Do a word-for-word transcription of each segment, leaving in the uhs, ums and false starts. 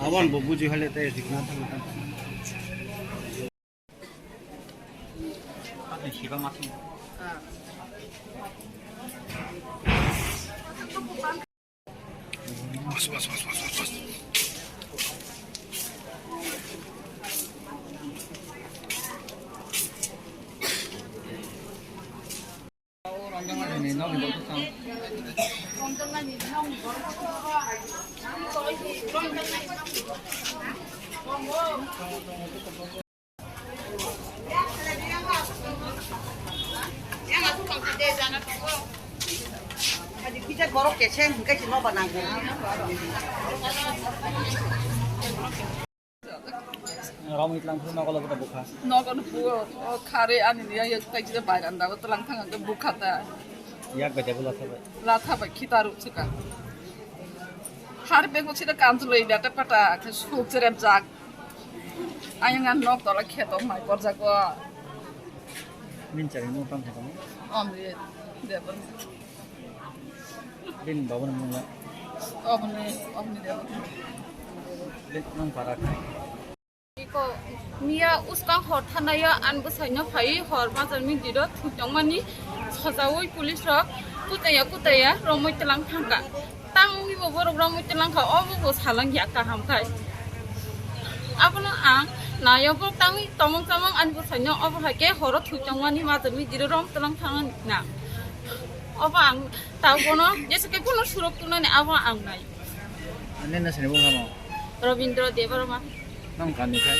Bon, bo buji hole te sikna thang thang. Borok keseng hingke si noba nangkuk. Romwi tlang phuru nogo logo bukha. Nogo no buo, o khare ani ni ya tai jira bairanda o tlang thang ang bukha ta. Yak bai tebula thabai. La thabai khita ru chika. Har bego sida kanjuloi bata pata ke suk jerem jak. Ayang an nok tola kheto mai borjago. Min chari mo tang kheto. Omri debor. Bini babani mungla. Oboni, oboni de. Bini nang para. Iko miya uskang hor thanaya an bwsaino phai hor bazar mi diro thutongmani sojaui police rok kutaya kutaya romoi tlang thangka. Tangni bo borok romoi tlang kha obo bo salang ya kaham khai. Abono ang nayo bo tangwi tomong tomong an bwsaino obo hai ke horo thutongmani bazar mi diro rom tlang thangna. Obo ang Tao bono jesa khe bono surok tunani abo ang nai. Ani na sini bung samo? Robindra Debbarma. Nang kani khai?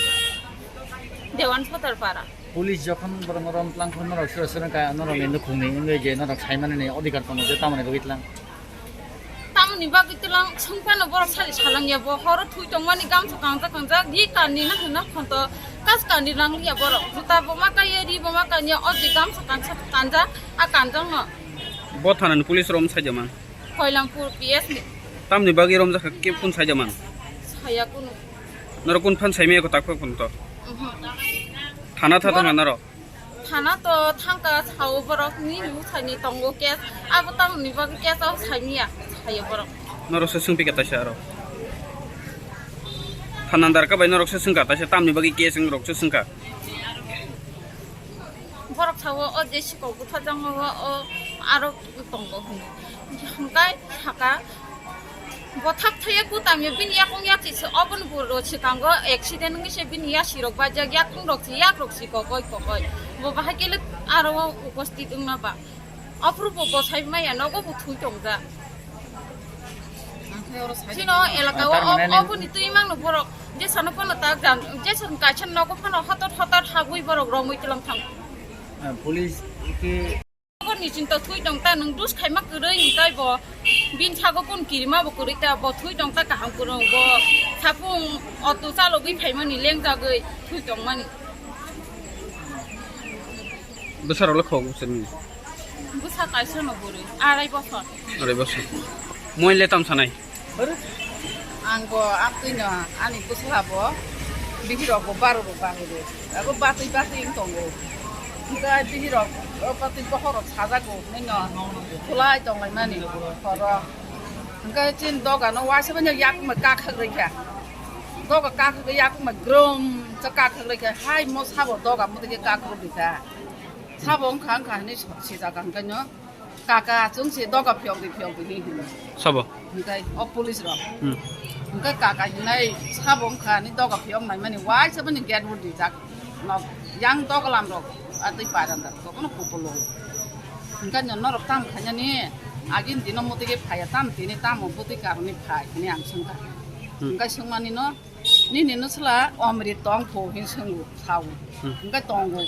Dewan Sotar Para. Police jokhon borok rom tlang khon norok sura sura ka norok ni nukhung ni wngwi je norok saimani ni odhikar tongo je tamoni bagwi tlang. Tamoni bagwi tlang sungpano borok sali salang ya bo horo thui tongmani gamsa kangsa kangsa di kani na hwnna khonto kas kani lang ya borok juta bo ma kaiya ri bo ma kanya o di gamsa kangsa kanja a kanjang no. Bo thanani police rom saida man. Koilangpur P S ni. Tamni bagwi rom jakha ke kun saida man. Saya kunu. Noro kun phan saimaya ko takpa kun to. Mhm. Thana tha thanga noro. Thana to thangka sao borok ni musani tongo case. Abo tamni bagwi case o saimaya sayo borok. Noro se sungpi kata sa aro. Thana dar ka bai norok se sungka ta se tamni bagwi case rok se sungka. Borok sao o je sikok butharjakma o aro tongo hwnwi. Hwnkhe saka bo thap thaiya kutam ya bini yakung yaksi se oboni buro sikango accident wngwi se bini yasi rok bajak yakung rok se yak rok se kokoi kokoi bo bahai kele aro o upasthit wngma ba. Aphuru bo bwsai maya nogo bo thui tongjak. Chini o elaka o, o, oboni twi mangno borok jesano phano tak jan, jesan kaisa nogo phano hotot hotot habwi borok romwi tlang thang. Ah, police ke. Oboni chinta thui tong ta nwng dus khaima kwrwi hitai bo. Bini sago kun kirima bo kwrwi ta bo thui tong ta kaham kwrwng bo. Sapung auto chalogwi phaimani lengjagwi thui tongmani. Bwsarok le khok bwsarni? Bwsa kaisa no bwrwi, arai bosor. Arai bosor. Moi le tam sanai? Ang bo abtwino ani bwsa bo bihirok bo baro rok bangwi rw. Abo batwi batwi wng tongo. Hwnkhe bihirok o batwi bokhorok sajago hwnwi no khulai tonglaimani horo. Hwnkhe chini dogano waisa manya yakma kakhak rwkha. Doga kakhak yakma grum cha kakhak rwkha. Hai mo sabo doga motike kakhak rwkha. Sabo wngkha wngkha hinwi sijak ang khe no, kaka chwng se doga phiyok di phiyok di hinwi hino. Sabo? Hwnkhe o police rok. Hmm. Hwnkhe kaka hinai sabo wngkha hinwi doga phiyok naimani waisa bini gate bo rijak. Nok yang doglam rok a twi baranda rok bono kupulung. Hwnkhe no norok tam khainani agini dino motike phaiya tam tini tamo bwtwi karoni phai hinwi ang swngkha. Hmm. Hwnkhe swngmani no Nini no sla omri tong pho hin swngo sao. Hmm. Hwnkhe tongo.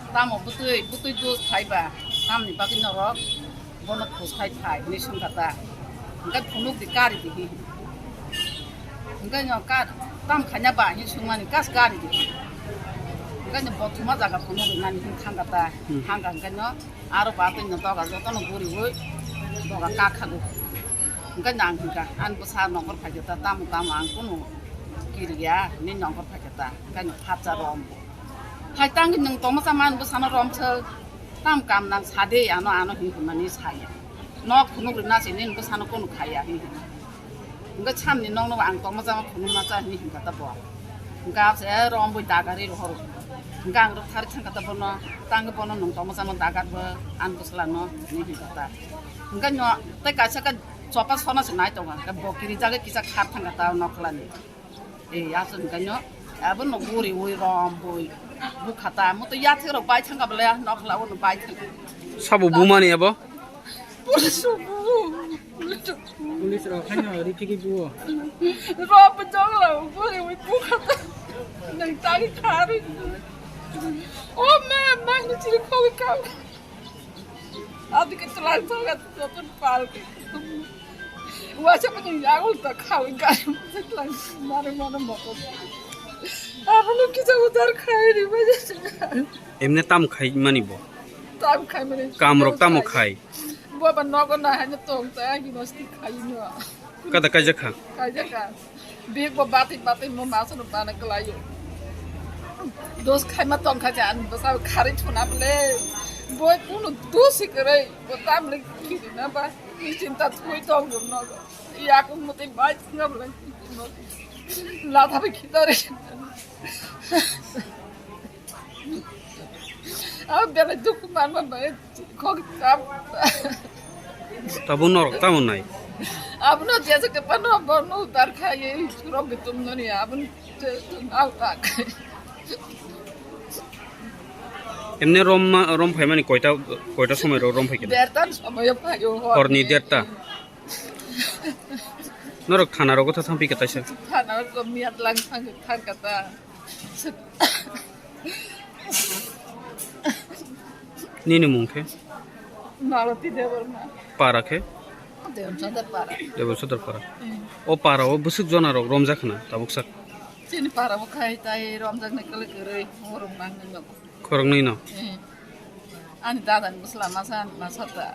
Tamo bwtwi, bwtwi dos phaiba, tamni bagwi norok bono khus khai phai hinwi swngkha ta. Hwnkhe phunuk di kari di hi. Hwnkhe no kar, tam khaina ba hin swngmani kas kari di. Hwnkhe no bothuma jaga phunuk rinani hin thangkha ta. Hmm. Thangkha hwnkhe no Aro ba twi no doga joto no guriwi doga kakhago. Hwnkhe nang hwnkha ani bwsa nongkhor phaikhe ta tamo tamo ang kunu kiriya hinwi nongkhor phaikhe ta hwnkhe no phatsa rom. Hai tangwi nwng tongma chama ani bwsano romswk tam kam nang sade ano ano hinwi hwnmani saya. Nok phunuk rwna se nini bwsano kunu khaiya hinwi hwnwi. Hwnkhe samni nokno ang tongma chama khunuma cha hinwi hwnkha ta bo. Hwnkhe abo se, "Eh, rom bui dagari rohor." Hwnkhe ang rok thari thangkha ta bono, tangwi bono nwng tongma chama dagar bo, ani bwsla no hinwi hwnkha ta. Hwnkhe no tei kaisa khe chopa sona se nai tongo, hwnkhe bo kirijagwi kisa khar thangkha ta nokhlani. E, aswk hwnkhe no abo no guri ui rom bui bukha ta, mo to yathek rok bai thangkha bole nokhla o no bai thangkha. Sabo bumani abo? Police rok haino rithiki buo. Rob jogla buri ui bukha ta. Nang tagi khari. O ma, ma ni chiri khogi kam. Adi ke telang thoga to pal. Wasa pa ni yagul ta khawi gari. Telang mare mare moto. Abono kisa udar khai ri ba. Emne tam khai mani bo. Tam khai mani. Kam rok tamo khai. Bo ba nogo na haino tong ta, agi masti khai no. Kada kaijak kha? Kaijak kha. Big bo bati bati mo maso no bana kalayo. Dos khai ma tong kha jan, basa khari thuna ble. Bo kuno dosi kare, bo tam le kiri na ba. Ni chinta thui tong no. Ya ko mo te bai nga ble. La thari khitare. Abo belai dukhu manma bai kok tam. Tabuk norok tamo nai? Abono jesa kepano bono dar khai, surok bitum noni, abon te, te, au tak. Emne rom ma, rom phaimani koita, koita somoi ro rom phaikhe? Dertan somoi phaio. Horni derta. Norok thana rogo tha thampi khe taisa. Thana rogo miyat lang thang, thang kata. Nini mung khe? Malati Debbarma. Para khe? Debbarma Sodar para. Debbarma Sodar para. Hmm. O para o bwswk jona rok romjak khna tabuk sak? Chini para o khai tai romjak nai kwlwi kwrwi, morom nang nang. Khoroknwi no? Hmm. Ani dada ni bwsla masa, masa ta.